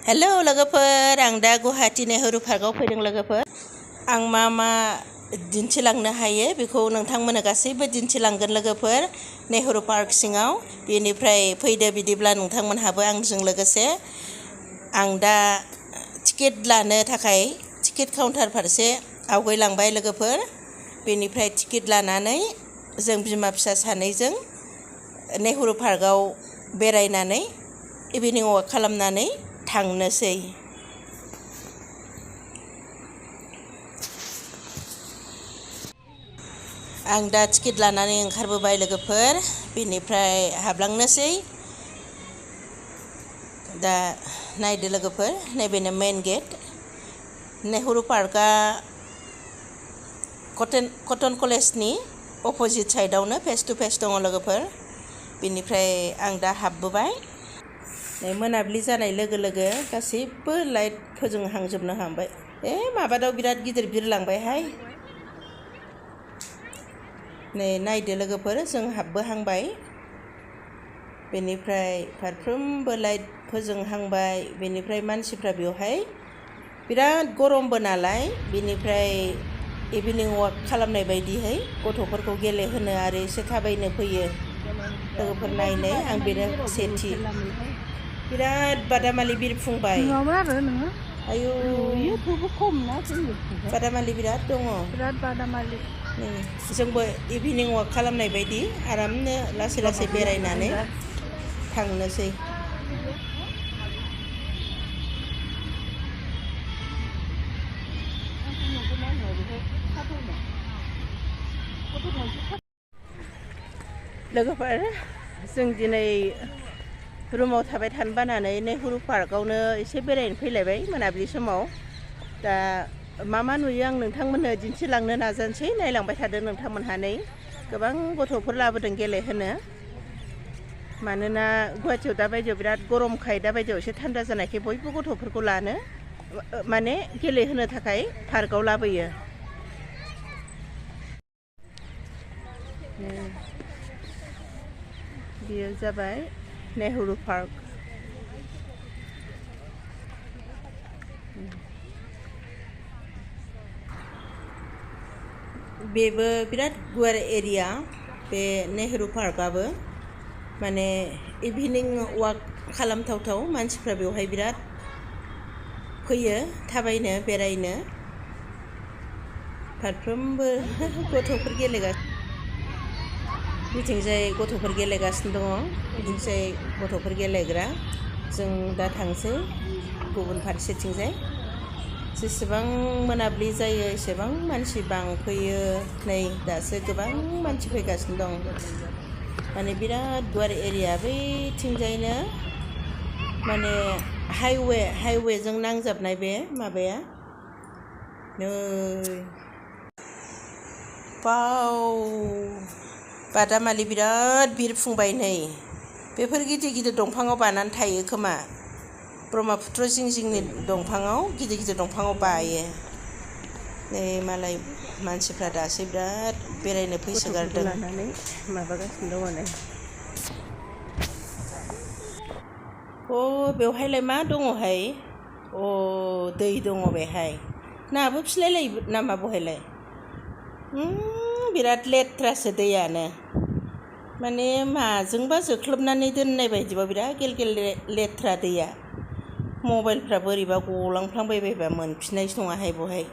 Hello लोगोफोर, आं दा गुवाहाटी नेहरू पार्कआव फैदों लोगोफोर। आं मा दिन्थिलांनो हायो बेखौ नोंथांमोननो गासैबो दिन्थिलांगोन लोगोफोर नेहरू पार्क सिङाव। बेनिफ्राय फैदो बिदिब्ला नोंथांमोनहाबो आंजों लोगोसे। आं दा टिकेट लानो थाखाय टिकेट काउन्टार फारसे आवगायलांबाय लोगोफोर। बेनिफ्राय टिकेट लानानै जों बिमा फिसा सानैजों नेहरू पार्कआव बेरायनानै इभिनिं वाक खालामनानै थांनोसै। आं दा टिकेट लानानै ओंखारबोबाय लोगोफोर, बेनिफ्राय हाबलांनोसै। दा नायदो लोगोफोर, नैबेनो मेन गेट। नेहरू पार्कआ कटन कलेजनि अपोजिट साइडआवनो फेस टु फेस दङ लोगोफोर। बेनिफ्राय आं दा हाबबोबाय। मोनाबिलि जानाय लोगो लोगो गासैबो लाइट फोजोंहांजोबनो हांबाय। माबादाव बिराद गिदिर बिरलांबायहाय। नै नायदो लोगोफोर, जों हाबबोहांबाय। बेनिफ्राय फारफ्रोमबो लाइट फोजोंहांबाय। बेनिफ्राय मानसिफ्रा बेवहाय बिराद गरमबो नालाय, बेनिफ्राय इभिनिं वाक खालामनाय बायदिहै गथ'फोरखौ गेलेहोनो आरो एसे थाबायनो फैयो लोगोफोर। नायनाय आं बेनो सेथि। बिराद बादामालि बिरफुंबाय। आयु, बादामालि बिराद दङ। जोंबो इभिनिं वाक खालामनाय बायदि आरामनो लासै लासै बेरायनानै थांनोसै। लोगोफोर, जों दिनै रुमाव थाबाय थानो बानानै नेहरू पार्कआवनो एसे बेरायनो फैलायबाय मोनाबिलि समाव। दा मा नुयो आं नोंथांमोननो दिन्थिलांनो नाजानोसै। नायलांबाय थादों नोंथांमोनहा। नै गोबां गथ'फोर लाबोदों गेलेहोनो। मानोना गुवाहाटियाव दाबायदियाव बिराद गरमखाय, दाबायदियाव एसे थान्दा जानायखाय बयबो गथ'फोरखौ लानो माने गेलेहोनो थाखाय पार्कआव लाबोयो। बेयो जाबाय नेहरू पार्क। बेबो बिराद गुवार एरिया, बे नेहरू पार्कआबो। माने इभिनिं वाक खालामथावथाव। मानसिफ्रा बेवहाय बिराद फैयो थाबायनो, बेरायनो। फारफ्रोमबो गथ'फोर गेलेगासिनो। बिथिंजाय गथ'फोर गेलेगासिनो दङ, बिथिंजाय गथ'फोर गेलेग्रा। जों दा थांसै गुबुन फारसेथिंजाय। जेसेबां मोनाबिलि जायो एसेबां मानसि बांफैयो। नै दासो गोबां मानसि फैगासिनो दं। माने बिराद गुवार एरिया। बैथिंजायनो माने हाइवेजों नांजाबनाय बे माबाया। नै बादामालि बिराद बिरफुंबाय। नै बेफोर गिदिर गिदिर दंफाङाव बानानै थायो खोमा। ब्रह्मपुत्र जिं जिंनि दंफाङाव, गिदिर गिदिर दंफाङाव बायो। नै मालाय मानसिफ्रा दासो बिराद बेरायनो फैसोगारदों। लानानै माबागासिनो दङ। नै बेवहायलाय मा दङहाय? दै दङ बेहाय। नाबो फिलायलायो नामा बहायलाय? बिराद लेथ्रासो दैयानो। माने माजोंबा जोख्लोबनानै दोननाय बायदिबा बिराद गेल लेथ्रा दैया। मबाइलफ्रा बोरैबा गलांफ्लांबायबायबा मोनफिननायसो नङाहाय बहाय।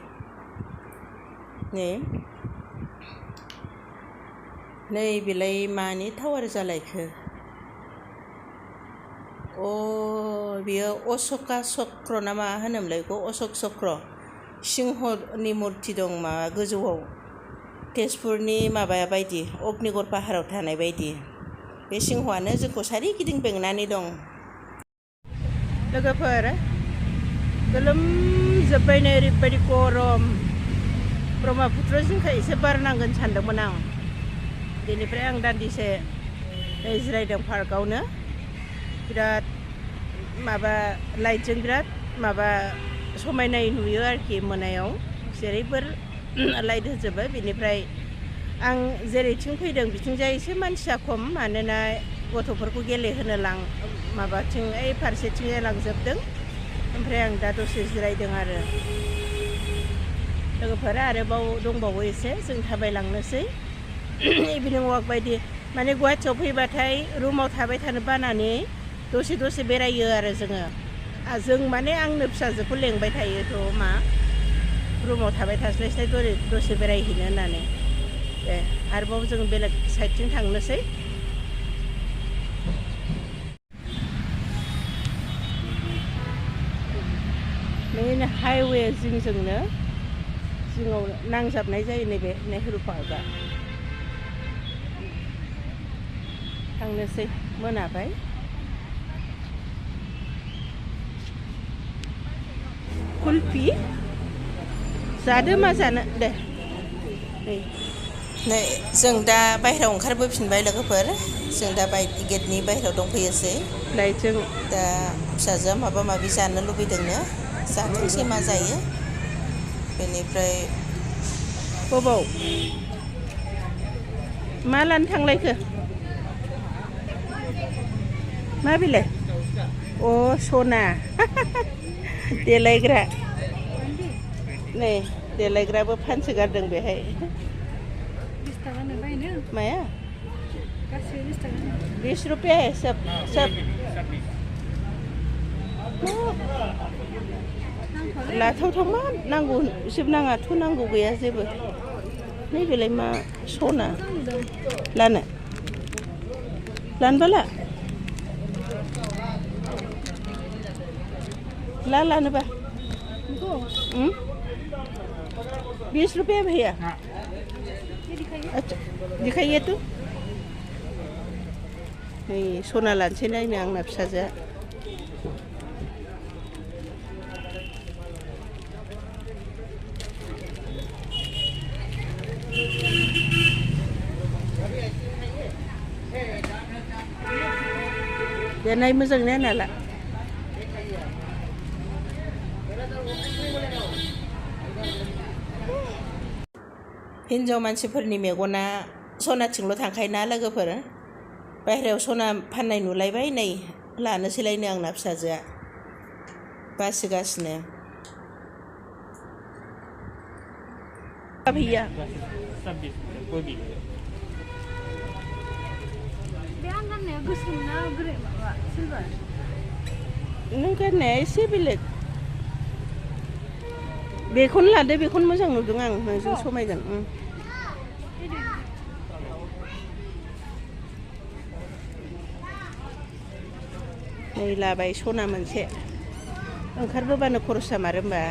नै बेलाय मानि टावार जालायखो? बेयो अशका चक्र ना मा होनोमोनलाय बेखौ? अशक चक्र। सिंहनि मुरथि दं माबा गोजौआव, तेजपुरनि माबाया बायदि, अग्निगर पाहाराव थानाय बायदि। बे सिंहआनो जोंखौ सारिगिदिं बेंनानै दं। लोगोफोर, गोलोमजोब्बाय नै, ओरैबायदि गरम। ब्रह्मपुत्र जिंखाय एसे बार नांगोन सानदोंमोन आं। बेनिफ्राय आं दान्दिसे जिरायदों पार्कआवनो। बिराद माबा लाइटजों बिराद माबा समायनाय नुयो आरोखि मोनायाव। जेरैबो लाइट होजोबो। बेनिफ्राय आं जेरैथिं फैदों बिथिंजाय एसे मानसिया खम। मानोना गथ'फोरखौ गेलेहोनो माबाथिं फारसेथिंजाय लांजोबदों। ओमफ्राय आं दा दसे जिरायदों आरो लोगोफोरा आरोबाव दंबावो एसे जों थाबायलांनोसै इभिनिं वाक बायदि माने गुवाहाटियाव फैबाथाय रुमाव थाबाय थानो बानानै दसे बेरायो आरो जों माने आंनो फिसाजोखौ लेंबाय थायोथ' मा रुमाव थाबाय थास्लायस्लाय दसे बेरायहैनो होननानै आरोबाव जों बेलेग साइडथिं थांनोसै मेन हाइवे जिङाव नांजाबनाय जायो नैबे नेहरू पार्कआ थांनोसै मोनाबाय कुल्फि जादो मा जानो दे नै जों दा बाहेरायाव ओंखारबोफिनबाय लोगोफोर जों दा गेटनि बाहेरायाव दंफैयोसै जों दा फिसाजोआ माबा माबि जानो लुबैदोंनो जाथोंसै मा जायो बेनिफ्राय बबाव मा लानो थांलायखो मा बिलाय अ सना देलायग्रा नै देलायग्राबो फानसोगारदों बेहाय 20 थाखानो बायनो माया गासै 20 थाखा 20 रुपया है सब लाथावथाव मा नांगौ जोब नाङाथ' नांगौ गैया जेबो नैबेलाय मा सना लानोबा लानोबा 20 रुपया भैया अच्छा दिखाइए तो नै सना लानोसै नायनो आंना फिसाजोआ देनाय मोजां नायनाला हिन्जाव मानसिफोरनि मेगना सनाथिंल' थांखायोना लोगोफोर बाहेरायाव सना फाननाय नुलायबाय नै लानोसैलायनो आंना फिसाजोआ बासिगासिनो भैया बे आं गाननाया गोसोम ना ग्रे माबा सिलभार नों गाननाया एसे बेलेग बेखौनो लादो बेखौनो मोजां नुदों आं नोंजों समायगोन नै लाबाय सना मोनसे ओंखारबोबानो खरस जामारो होमबा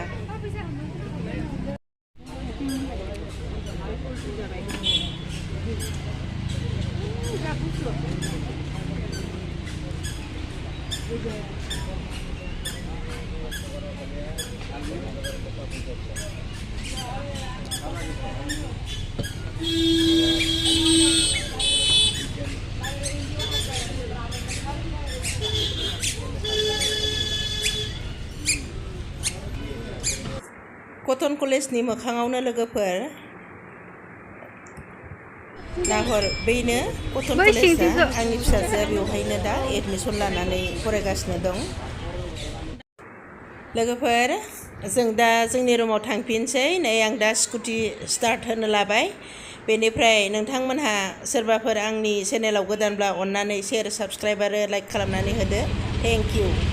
कटन कलेजनि मोखाङावनो लोगोफोर नाहर बेनो कटन कलेजआ आंनि फिसाजोआ बेवहायनो दा एडमिसन लानानै फरायगासिनो दं लोगोफोर जों दा जोंनि रुमाव थांफिनसै नै आं दा स्कुटि स्टार्ट होनो लाबाय बेनिफ्राय नोंथांमोनहा सोरबाफोर आंनि चेनेलाव गोदानब्ला अन्नानै शेयार साबस्क्राइब आरो लाइक खालामनानै होदो थेंक इउ